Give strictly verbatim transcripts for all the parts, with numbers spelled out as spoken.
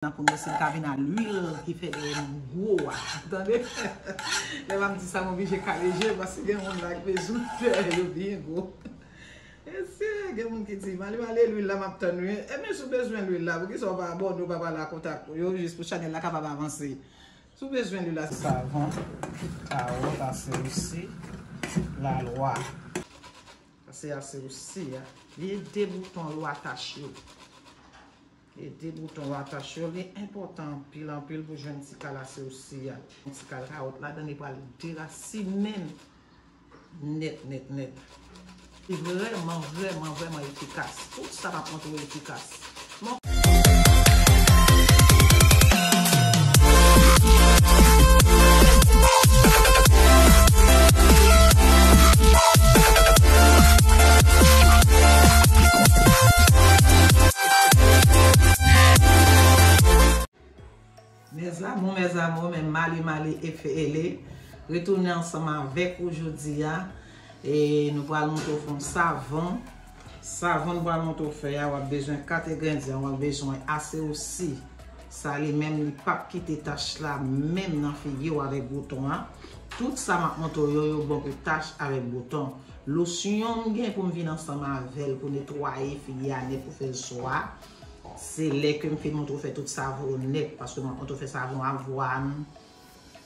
Nan kounye a, si l ka vin a lwil ki fè dèyè nou gwo a. Tande? Lè m ap di sa, m oblije kale je m, paske gen moun la ki bezwen fè yo byen gwo. Mesye, gen moun ki di, "Male, male, lwil la m ap tann wi." Ebyen, si w bezwen lwil la, poukisa w pa abòne, w pa pale ak kontak ou yo, jis pou chanèl la kapab avanse? Si w bezwen lwil la, savon, kawòt, ase osi, lalwa. Sa se ase osi a. Li ede bouton yo atach yo. Ede bouton yo atach yo, li enpòtan anpil, anpil pou jwenn ti kal ase osi a. Yon ti kal kawòt ladan, li pral derasinen nèt, nèt, nèt. Li vrèman, vrèman, vrèman efikas. Tout sa m ap montre w efikas. Bon. Mes amours, mes amours, men Male Male F L E retounen ansanm avèk ou jodi a. E nou pral montre w fè yon savon. Savon nou pral montre w fè a, w ap bezwen kat engredyan, w ap bezwen ase osi. Sa li menm, li p ap kite tach la menm nan figi w avèk bouton an. Tout sa m ap montre w yo, yo bon pou tach avèk bouton. Losyon m gen pou m vin ansanm avè l pou netwaye figi a nèt, pou fè l swa. Se lè ke m fin montre w fè tout savon nèt, paske m ap montre w fè savon avwàn,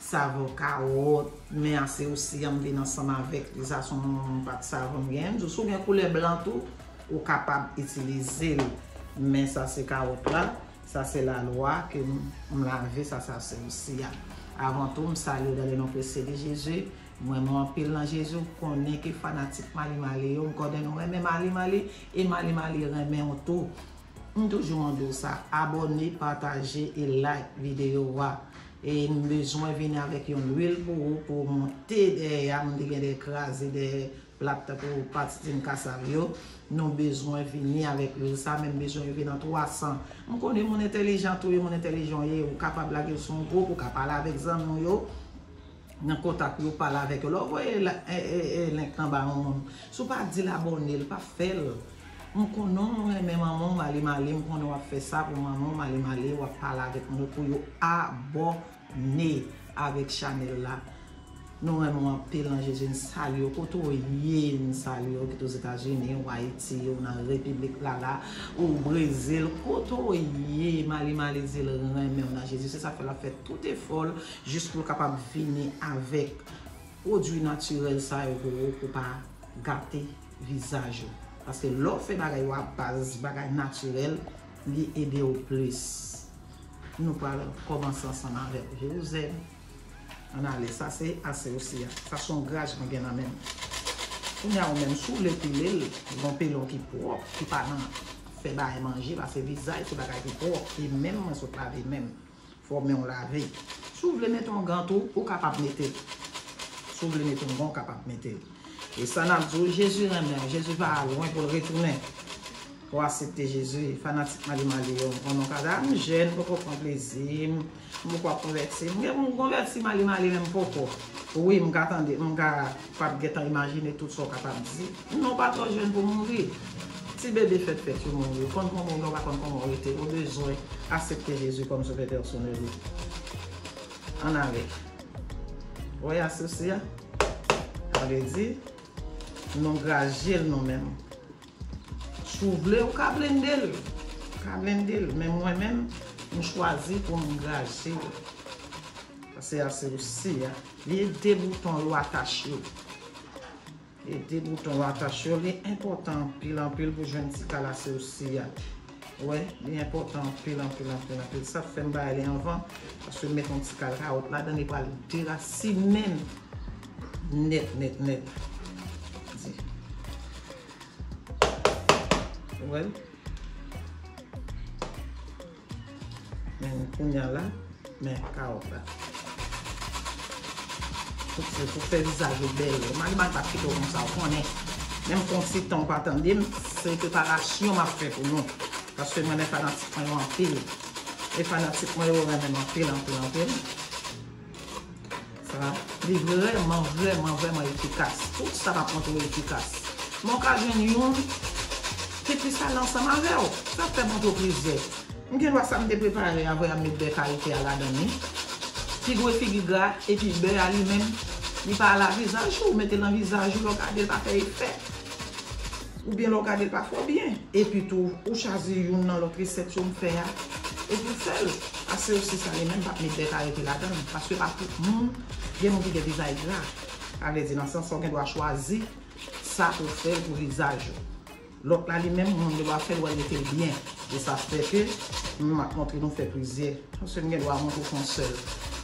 savon kawòt, men ase osi an m vin ansanm avèk li. Sa se yon pat savon m gen. M di w, si w gen koulè blan tou, ou kapab itilize l. Men sa se kawòt la, sa se lalwa ke m, m lave, sa, sa se ase osi a. Avan tou, m salye w dans le nom précieux de Jésus. M renmen w anpil nan Jezi, w konnen ke fanatik Male Male yo, m konnen nou renmen Male Male, e Male Male renmen w tou. M toujou mande w sa, abòne, pataje e like videyo a. E m bezwen vini avèk yon lwil pou ou, pou w monte dèyè a, m te gen de kraze dèyè plat tankou pati tin kasav yo. Nou bezwen vini avèk lwil sa, men m bezwen vin an twa san. M konnen moun entèlijan tou, e moun entèlijan w ye, ou kapab lage l sou yon gwoup, ou ka pale avèk zanmi w yo. Nan kontak yo, pale avèk yo. Lè w voye la, e, e, e, link nan ba yon moun, si w pa di l abòne, l pa fè l. M konnen w renmen manman w Male Male, m konnen w ap fè sa pou manman w Male Male, w ap pale avèk moun yo pou yo abòne avèk chanèl la. Nou renmen w anpil nan Jezi, n salye w kote w ye, n salye w ki t Ozetazini, w Ayiti, w nan Repiblik la la, ou Brezil, kote w ye, Male Male di l renmen w nan Jezi, se sa k fè l ap fè tout efò l jis pou l kapab vini avèk pwodui natirèl sa yo pou ou, pou pa gate vizaj ou. Paske lè w fè bagay yo a baz bagay natirèl, li ede w plis. Nou pral kòmanse ansanm avèk Jewzèn. Ann ale, sa se ase osi a. Sa se yon graj mwen gen nan men m. Kounye a ou menm, si w vle pile l, gon pilon ki pwòp, ki pa nan fè bagay manje, paske vizaj se bagay ki pwòp, e men m mwen sot lave men m. Fò men w lave. Si w vle mete yon gan tou, ou kapab mete l. Si w vle mete yon gan, ou kapab mete l. E sa n ap di w, Jezi renmen w, Jezi pa al lwen pou l retounen. Pou w aksepte Jezi, fanatik Male Male yo, m konnen w ka di, "A, m jèn, m poko pran plezi, m, m poko ap konvèti." M gen pou m konvèti Male Male, men m poko. Wi, m ka tande, m ka p ap gentan imajine tout sa w kapab di. Non, w pa twò jèn pou mouri. Ti bebe fèt fèt yo mouri. Ou konn kòman w ye, w pa konn kòman w rete. Ou bezwen aksepte Jezi kòm Sovè pèsonèl ou. Ann ale. Ou wè asosi a? Sa vle di, nou graje l nou menm. Si w vle, ou ka blende l. Ou ka blende l. Men mwen menm, m chwazi pou m graje l. Sa se ase osi a. Li ede bouton yo atach yo. Ede bouton yo atach yo. Li enpòtan anpil, anpil pou jwenn ti kal ase osi a. Wè, li enpòtan anpil, anpil, anpil, anpil. Sa fè m bay li anvan. Paske m met yon ti kal kawòt ladan, li pral derasinen nèt, nèt, nèt. Di. Ou wè l? Men kounye a la, men kawòt la. Tout se pou fè vizaj ou bèl. Male Male p ap kite w konsa, ou konnen. Menm kon ti tan ou pa tande m, se preparasyon m ap fè pou nou. Paske mwen renmen fanatik mwen yo anpil. E fanatik mwen yo renmen m anpil, anpil, anpil. Sa, li vrèman, vrèman, vrèman efikas. Tout sa m ap montre w efikas. Men w ka jwenn youn ki plis ale ansanm avè w. Sa fè m montre w plizyè. M gen dwa sa m te prepare a, voye al met bè karite a ladan li. Figi w figi gra, epi bè a li menm, li pa al a vizaj ou, mete l nan vizaj ou, lè w gade l pa fè efè. Oubyen lè w gade l pa fè w byen. Epi tou, ou chwazi youn nan lòt resèt yo m fè a, epi w fè l. Ase osi sa li menm p ap met bè karite ladan l, paske pa tout moun, gen moun ki gen vizaj gra. Sa vle di nan sans sa w gen dwa chwazi sa pou w fè l pou vizaj ou. Lòt la li menm, moun yo pa fè l, w al rete l byen. E sa fè ke m ap montre nou fè plizyè. Paske m gen dwa montre w fè yon sèl.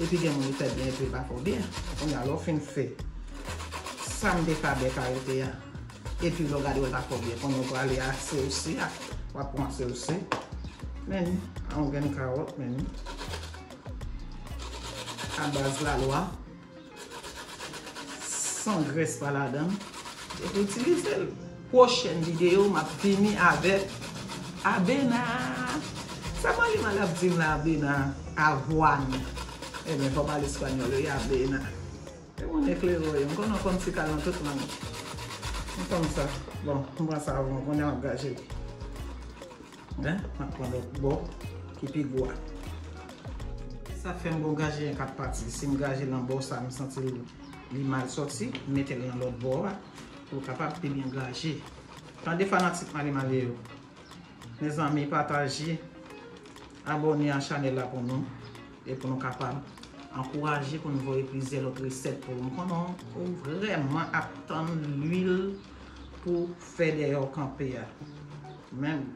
Epi gen moun li fè byen, epi l pa fè w byen. Kounye a, lè w fin fè sa m te fè a bè karite a, epi lè w gade w pa fè w byen. Kounye a, w prale a ase osi a. W ap pran ase osi. Men, a yon grenn kawòt, men. A baz lalwa. San grès pa ladan l. E pou itilize l. Pwochèn videyo, m ap vini avèk abena. Sa Mali Mali ap di m la, abena? Avwàn. Ebyen, fò pale espanyòl, wi, abena. E moun eklere, wi. M konnen w konn ti kal nan tout lang. M konn sa. Bon, m pran savon, kounye a m ap gaje li. Hein? M ap pran lòt bò ki pi gwo a. Sa fè m gon gaje an kat pati. Si m gaje l nan bò sa, m santi l, li mal sòti, m mete l nan lòt bò a pou l kapab pi byen gaje. Tande fanatik Mali Mali yo. Mezanmi, pataje, abòne a chanèl la pou nou. E pou nou kapab ankouraje pou nou voye plizyè lòt resèt pou ou. M konnen ou vrèman ap tann lwil pou fè dèyè w kanpe a. Menm,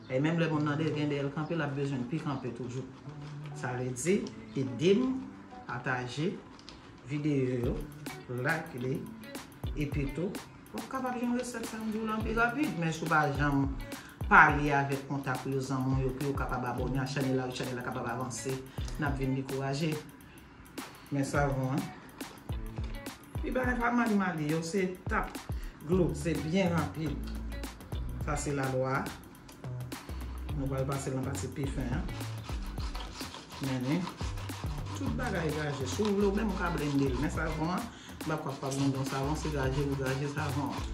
e menm lè moun nan de-, gen dèyè l kanpe, l ap bezwen pi kanpe toujou. Sa vle di, ede m pataje videyo yo, like li, epi tou, w ap kapab jwenn resèt sa m di w lan pi rapid, men si w pa janm pale avèk kontak ou yo, zanmi w yo, pou yo kapab abòne a chanèl la, chanèl la kapab avanse, n ap vin dekouraje. Men savon an, li bagay pa Mali Mali, yo se tap glo, se byen rapid. Sa se lalwa. Nou pral pase nan pati pi fen an. Men ni. Tout bagay gaje. Si w vle, ou menm ou ka blende l. Men savon an, m pa kwè w ap blende yon savon, se gaje ou gaje savon an.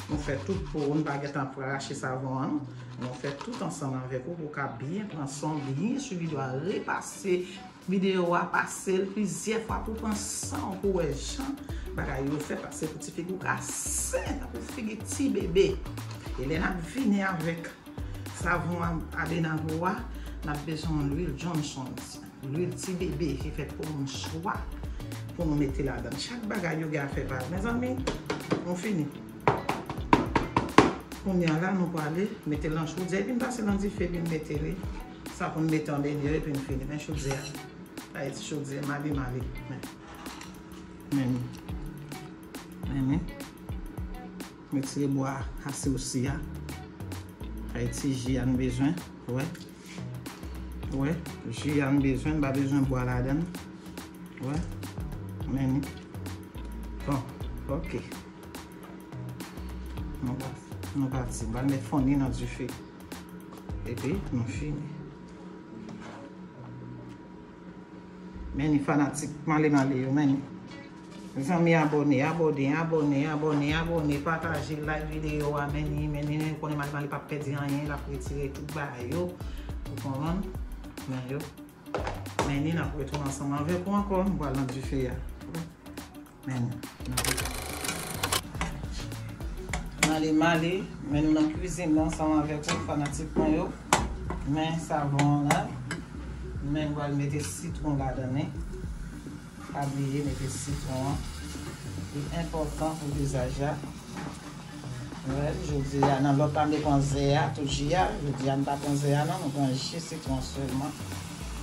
Nou fè tout pou ou, nou pa gentan rache savon an, non. Nou fè tout ansanm avèk ou pou w ka byen pran san w, byen swiv videyo a, repase videyo a, pase l plizyè fwa pou w pran san w, pou w wè jan bagay yo fè, pase pou ti figi w ka sen tankou figi ti bebe. E lè n ap vini avèk savon a, abena pou w a, n ap bezwen yon lwil Johnson, lwil ti bebe ki fèt pou moun swa, pou nou mete ladan l. Chak bagay yo gen afè pa yo. Mezanmi, nou fini. Kounye a la, nou prale mete l nan chodyè, epi n pase nan dife, epi n mete li. Sa pou n mete an dènye, epi n fini. Men chodyè a. Sa e ti chodyè, male, male. Men. Men ni. Men ni. Retire bwa ase osi a. Sa e ti ji a n bezwen. Wè. Wè. Ji a n bezwen, n pa bezwen bwa ladan l. Wè. Men ni. Bon. Ok. Nou pa, nou pati. M pral met fon ni nan dife. Epi, nou fini. Men ni fanatik male male yo, men ni. Mezanmi, abòne, abòne, abòne, abòne, abòne, pataje, like videyo a, men ni, men ni, men ni, konnen male male p ap pèdi anyen, l ap retire tout bagay yo. Ou konprann? Men yo. Men ni, n ap retounen ansanm avèk ou ankò, nou pral nan dife a. Men, male male, men nou nan kwizin nan ansanm avèk ou, fanatik mwen yo. Men savon an la, men m pral mete sitwon ladan li. Pa bliye mete sitwon an. Li enpòtan pou vizaj la. Wè, jodi a, nan lòt la, m te pran zè a, tout ji a. Jodi a, m pa pran zè a, non, nou pran ji sitwon sèlman.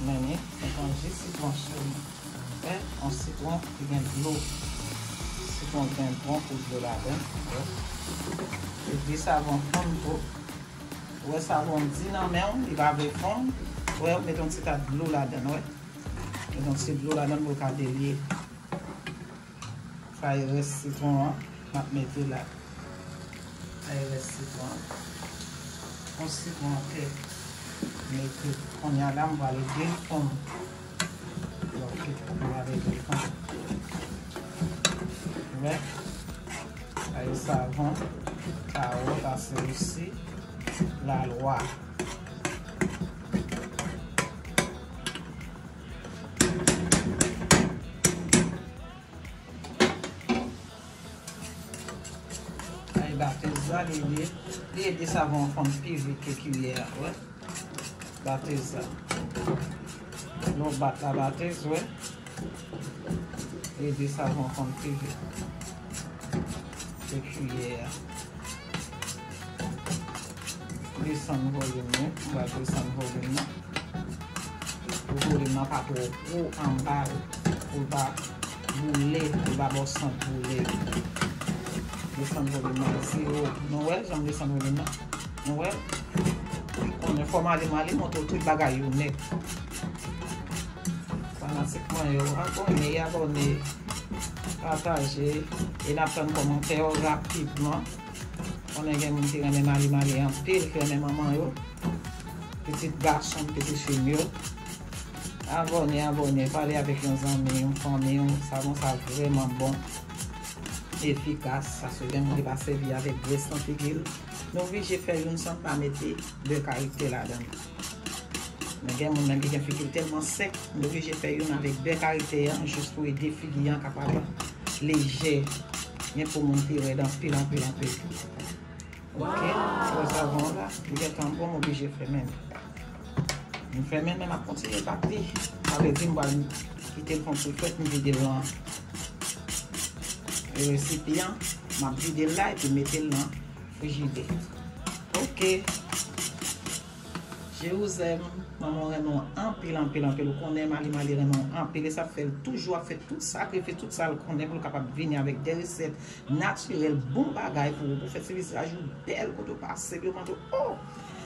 Men ni, nou pran ji sitwon sèlman. Wè, yon sitwon ki gen dlo. Sitwon ki gen bon kou dlo ladan l. Wè. Epi savon fonn tou. Wè, savon di nan men w, li pa vle fonn. Wè, ou met yon ti ta dlo ladan l, wè. Met yon ti dlo ladan l pou l ka delye. Sa e rès sitwon an, m ap mete la. Sa e rès sitwon an. Yon sitwon an kèk mete. Kounye a la, m pral ede l fonn. Ok, m pral ede l fonn. Wè. Sa e savon, kawòt, ase osi. Lalwa. Ay, batèz la, li ede, li ede savon an fonn pi vit ke kiyè a, wè. Batèz la. Lè w bat la batèz, wè. Li ede savon an fonn pi vit ke kiyè a. Desann volim nan, m pral desann volim nan. Pou volim nan pa twò wo anba l, pou l pa boule, pou l pa ba w sant boule. Desann volim nan zewo. Nou wè jan m desann volim nan? Nou wè? Konnen fò Mali Mali montre w tout bagay yo nèt. Fanatik mwen yo, abòne, abòne, pataje, e n ap tann kòmantè yo rapidman. Konnen gen moun ki renmen Mali Mali anpil, ki renmen manman yo, pitit gason m, pitit fi m yo. Abòne, abòne, pale avèk yon zanmi, yon fanmi w, savon sa vrèman bon, efikas, paske gen moun ki pa sèvi avèk grès nan figi l. Nou oblije fè youn san pa mete de karite ladan l. Men gen moun menm ki gen figi l tèlman sèk, m oblije fè youn avèk de karite an, jis pou ede figi an kapab lejè. Gen po moun ki rèd anpil, anpil, anpil. Ok, wè savon an la, li gentan bon, m oblije fèmen l. M fèmen l, men m ap kontinye bat li. Sa vle di m pral kite l fè yon ti frèt, m vide l nan resipyan, m ap vide l la epi mete l nan frijidè. Ok. Je vous aime. Manman w renmen w anpil, anpil, anpil. Ou konnen Mali Mali renmen w anpil. E sa fè l toujou ap fè tout sakrifis, tout sa l konnen pou l kapab vini avèk de resèt natirèl, bon bagay pou ou, pou fè ti vizaj ou bèl kote w pase. Pou yo mande w, oh,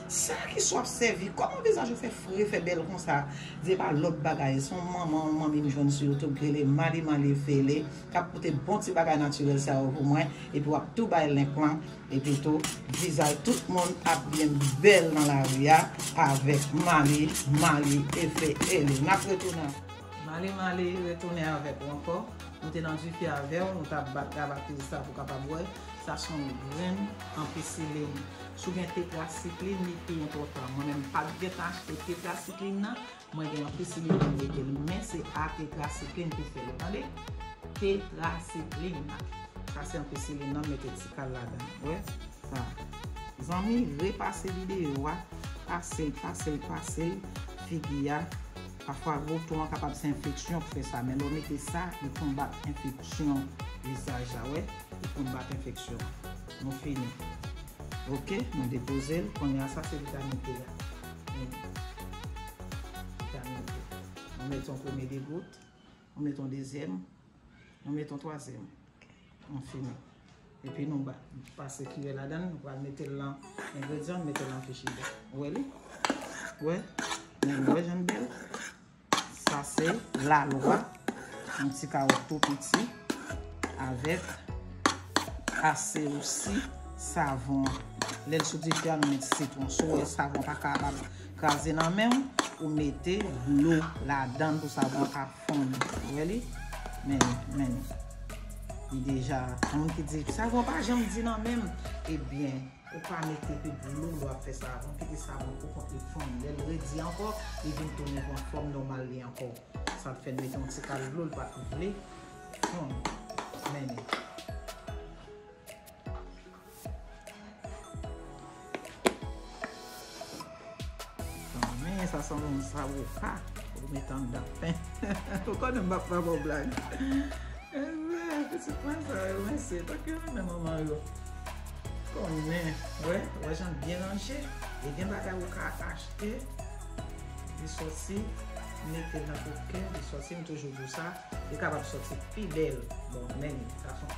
sa ki sa w ap sèvi? Kòman vizaj ou fè fre, fè bèl konsa? Se pa lòt bagay. Se yon manman, yon manmi m jwenn sou YouTube ki rele Mali Mali Fele, k ap pote bon ti bagay natirèl sa yo pou mwen. Epi w ap tou bay link lan. Epi tou, vizaj tout moun ap byen bèl nan lari a avèk Mali, Mali e Fele. N ap retounen. Mali Mali retounen avèk ou ankò. Nou te nan dife avè w, nou t ap bat la batèz sa pou kapab wè. Sa se yon grenn anpisilin. Si w gen tetrasiklin, li pi enpòtan. Mwen menm, m pa t gentan achte tetrasiklin nan. Mwen gen yon anpisilin pou m mete l, men se a tetrasiklin pou fè l, ou tande? Tetrasiklin nan. Sa se anpisilin nan, m mete ti kal ladan l. Wè? Sa. Zanmi, repase videyo a, pase l, pase l, pase l, figi a. Pafwa, woton an kapab se enfeksyon k fè sa, men lè w mete sa, li konbat enfeksyon vizaj la, wè? Li konbat enfeksyon. Nou fini. Ok, nou depoze l. Kounye a, sa se vitamin E a. Men, vitamin E. Nou mete yon premye de gout. Nou mete yon dezyèm. Nou mete yon twazyèm. Nou fini. Epi nou ba, pase kiyè ladan l. Nou pral mete l nan engredyan, nou mete l nan frijidè. Ou wè li? Ou wè? Men nou wè jan l bèl? Sa se lalwa, yon ti kawòt tou piti, avèk ase osi savon an. Lè l sou dife a, nou met sitwon. Si w wè savon pa kapab kraze nan men w, ou mete dlo ladan l pou savon an ka fonn. Ou wè li? Men, men. Li deja, gen moun ki di, savon pa janm di nan men m. Ebyen, ou pa mete pi dlo lè w ap fè savon, kite savon pou kont li fonn. Lè l redi ankò, li vin tounen pran fòm nòmal li ankò. Sa l fè n mete yon ti kal dlo, l pa t vle fonn. Men li. Men sa sanble yon zawoka ou mete anndan pen. Ou konnen m p ap fè bò blag. Ebyen, pitit mwen sa yo, mesye, tank yo renmen manman yo. Konnen, wè, wè jan l byen ranje. E gen bagay ou ka achte, li soti, mete nan koken, li soti, m toujou di w sa, li kapab soti pi bèl. Bon, men, gason,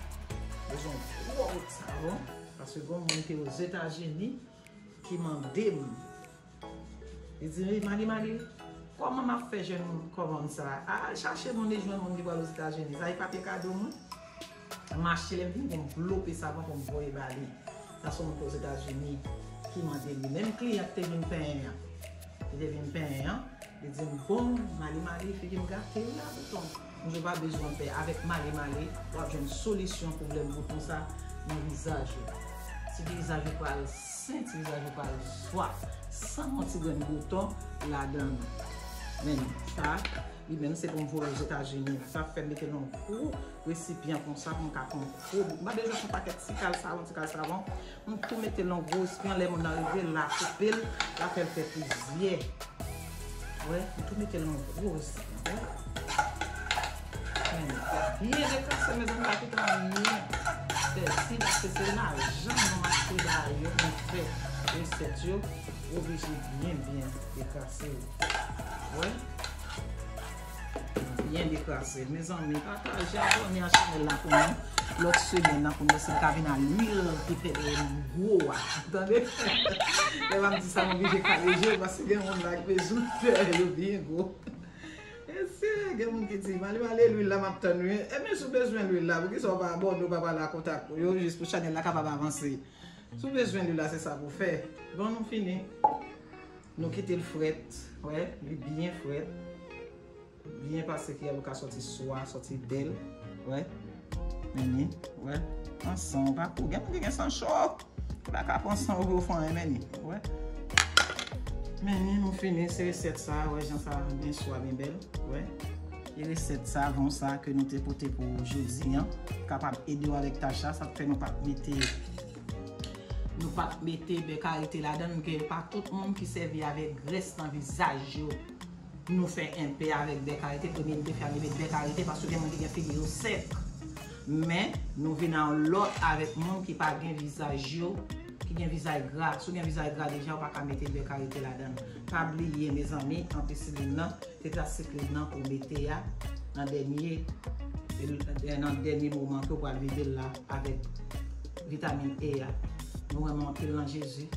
bezwen yon gwo bout savon, paske gen yon moun ki Ozetazini ki mande m, li di, "Wi, Mali Mali, kòman m ap fè jwenn kòmann sa a?" Al chache moun, li jwenn moun ki pral Ozetazini. Sa e papye kado mwen. M achte, lè m vini, m vlope savon pou m voye ba li. Sa se yon moun ki Ozetazini ki mande li. Menm kliyan ki te vin penyen an, ki te vin penyen an, li di m, "Bon, Mali Mali, figi m gate wi a bouton." M di w pa bezwen pè. Avèk Mali Mali, w ap jwenn solisyon pwoblèm bouton sa nan vizaj ou. Ti vizaj ou pral sen, ti vizaj ou pral swa, san yon ti grenn bouton ladan l. Men sa, li menm se pou m voye Ozetazini. Sa fè m mete l nan gwo resipyan konsa pou m ka pran gwo bout. M pa bezwen fè yon pakèt ti kal savon, ti kal savon. M tou mete l nan gwo resipyan, lè moun nan rive la, koupe l, la fè l fè plizyè. Wè, m tou mete l nan gwo resipyan, wè. Men, byen deklase, mezanmi, pa kite anyen sèvi, paske se lajan nou achte ba yo, nou fè resèt yo, oblije byen, byen deklase yo. Wè? Byen deklase. Mezanmi, pataje, abòne a chanèl la pou nou. Lòt semèn nan, pou nou, se ka vin a lwil ki fè gwo a. Tande? Lè m ap di sa, m oblije kale je, paske gen moun la ki bezwen fè yo byen gwo. Mesye, gen moun ki di, "Male, male, lwil la m ap tann wi." Ebyen, si w bezwen lwil la, poukisa w pa abòne, w pa pale ak kontak ou yo, jis pou chanèl la kapab avanse? Si w bezwen lwil la, se sa pou w fè. Bon, nou fini. Nou kite l frèt, wè, li byen frèt. Byen pase kiyè pou ka sòti swa, sòti bèl, wè. Men li, wè. An san, pa kou. Gen moun ki gen san cho. Ou pa ka pran san ou pou w fè anyen, men li, wè. Men li, nou fini, se resèt sa, wè, jan sa byen swa, byen bèl, wè. E resèt savon sa ke nou te pote pou jodi an, kapab ede w avèk tach la, sa fè nou pa t mete, nou pa t mete bè karite ladan l, ke pa tout moun ki sèvi avèk grès nan vizaj yo. Nou fè enpe avèk bè karite, premye m te fè a, m te met bè karite, paske gen moun ki gen figi yo sèk. Men, nou vin a yon lòt avèk moun ki pa gen vizaj yo, ki gen vizaj gra. Si w gen vizaj gra deja, ou pa ka mete bè karite ladan l. Pa bliye, mezanmi, antisilin nan, tetrasiklin nan pou w mete a nan dènye, nan dènye moman ke w pral vide l la avèk vitamin E a. Nou renmen w anpil nan Jezi.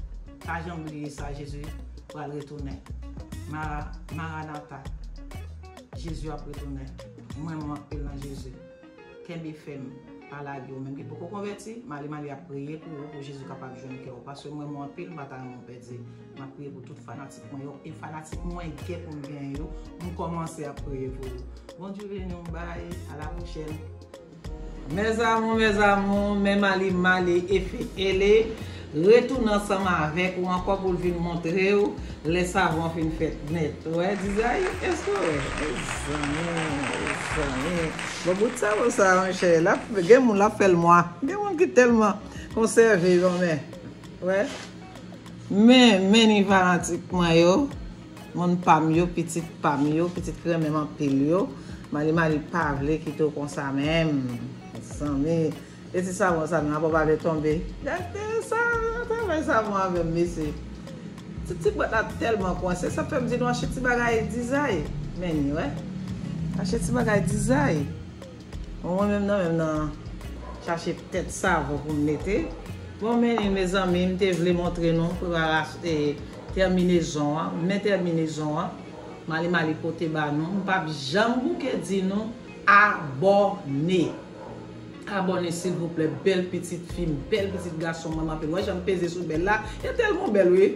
Pa janm bliye sa, Jezi pral retounen. Mara, Maranata. Jezi ap retounen. Mwen, mwen anpil nan Jezi. Kenbe fèm. Pa lage w menm ki poko konvèti. Male, male ap priye pou ou, pou Jezi kapab jwenn kè w. Paske mwen, mwen anpil, m pa ta renmen w pèdi. M ap priye pou tout fanatik mwen yo. E fanatik mwen gen pou m genyen yo, m kòmanse ap priye pou yo. Bondye beni w, bye. A la pwochèn. Mes amours, mes amours, men Male male e Feyele retounen ansanm avèk ou ankò pou l vin montre w lè savon fin fèt nèt. Ou wè, Dizay, èske w wè? Mezanmi, mezanmi. Bon, bout savon sa, monchè, l ap, gen moun l ap fè l mwa. Gen moun ki tèlman konsève yo, men, wè. Men, men ni fanatik mwen yo, moun pa m yo, pitit pa m yo, pitit ki renmen m anpil yo, Male male pa vle kite w konsa menm. Zanmi, e ti savon sa menm, apa w pa vle tonbe? Gade sa, travay savon avè m, mesye. Ti, ti bwat la tèlman kwense, sa fè m di nou achte ti bagay Dizay. Men ni, wè. Achte ti bagay Dizay. Bon, mwen menm nan, menm nan chache tèt savon pou m mete. Bon, men ni, mezanmi, m te vle montre nou preparasyon, e, tèminezon an. Men tèminezon an. Male male pote ba nou. M p ap janm bouke di nou abòne. Abòne, silvouplè. Bèl pitit fi m, bèl pitit gason m, mwen anpil. Wè jan m peze sou bèl la. E tèlman bèl, wi.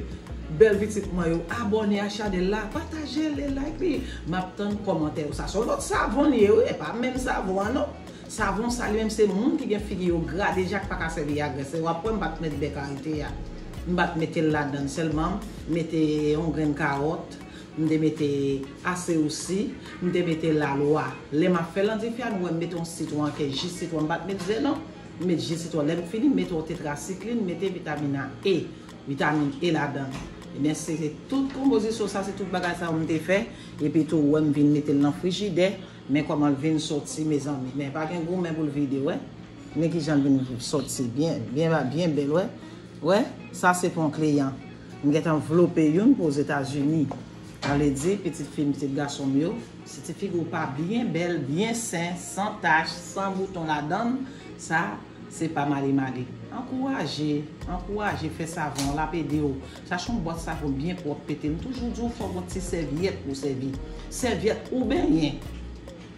Bèl pitit mwen yo, abòne a chanèl la, pataje li, like li. M ap tann kòmantè yo. Sa se yon lòt savon li ye, wi. E pa menm savon an, non. Savon sa li menm se moun ki gen figi yo gra deja ki pa ka sèvi a grès. E w ap wè m pa t met bè karite a. M pa t mete l ladan l sèlman, m mete yon grenn kawòt, m te mete ase osi, m te mete lalwa. Lè m ap fè l nan dife a, nou wè m mete yon sitwon, ke ji sitwon, m pa t met ze non. M met ji sitwon. Lè m fini, m mete yon tetrasiklin, m mete vitamin A, E, vitamin E ladan l. Ebyen, se, se tout konpozisyon sa, se tout bagay sa yo m te fè. Epi tou, ou wè m vin mete l nan frijidè. Men kòman l vin sòti, mezanmi. Men pa gen goumen pou l vide, wè. Men kijan l vin sòti. Byen, byen, byen bèl, wè. Wè, sa se pou yon kliyan. M gentan vlope youn pou Ozetazini. Sa vle di, pitit fi m, pitit gason m yo, si ti figi w pa byen bèl, byen sen, san tach, san bouton ladan l, sa, se pa Male male. Ankouraje, ankouraje fè savon, l ap ede w. Chache yon bòt savon byen pwòp, pete. M toujou di w, fò w gon ti sèvyèt pou w sèvi. Sèvyèt ou benyen.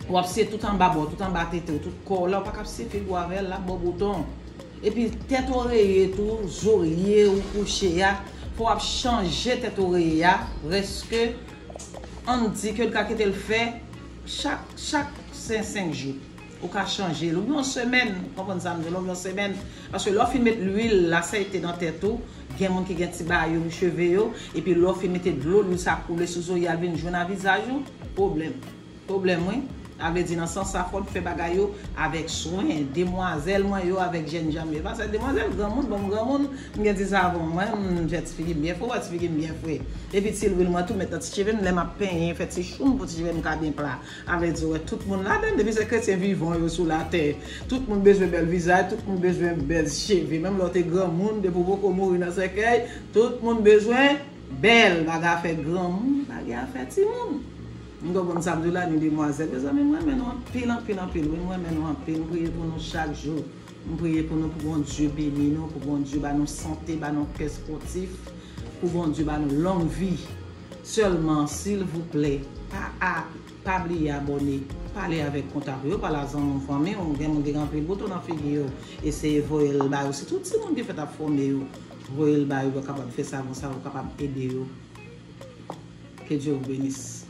W ap siye tout anba bò, tout anba tete w, tout kò w la, ou pa ka ap siye figi w avè l, l ap ba w bouton. Epi tèt oreye tou, zorye ou kouche a, fò w ap chanje tèt oreye a, prèske, ann di ke l ka kite l fè chak, chak senk, senk jou. Ou ka chanje l. Ou gen yon semèn, konprann sa m di w, ou gen yon semèn. Paske lè w fin met lwil la sèyte nan tèt ou, gen moun ki gen ti bagay yo nan cheve yo, epi lè w fin mete dlo, lwil sa koule sou zo, y al vin jwenn a vizaj ou, pwoblèm. Pwoblèm, wi. Sa vle di, nan sans sa, fò n fè bagay yo avèk swen. Demwazèl mwen yo avèk jènjan yo. Paske demwazèl, granmoun, ban m granmoun, m gen ti savon mwen, m fè ti figi m byen fre, w wè ti figi m byen fre. Epi ti lwil mwen tou, met nan ti cheve m, lè m ap penyen, fè ti choum pou ti cheve m ka byen pla. Sa vle di, w wè tout moun ladan, depi se kretyen vivan yo sou latè. Tout moun bezwen bèl vizaj, tout moun bezwen bèl cheve. Menm lè w te granmoun, depi w poko mouri nan sèkèy, tout moun bezwen bèl. Bagay afè granmoun, bagay afè timoun. M konprann sa m di w la, ni demwazèl. Mezanmi, m renmen nou anpil, anpil, anpil. Wi, m renmen nou anpil. M priye pou nou chak jou. M priye pou nou, pou Bondye beni nou, pou Bondye ba nou sante, ba nou kè spòtif, pou Bondye ba nou long vi. Sèlman, silvouplè, pa a, pa bliye abòne, pale avèk kontak ou yo, pale a zanmi w, fanmi w, gen moun ki gen anpil bouton nan figi yo, eseye voye l ba yo, sitou timoun ki fèk ap fòme yo, voye l ba yo, yo kapab fè sa, konsa yo kapab ede yo. Que Dieu vous bénisse.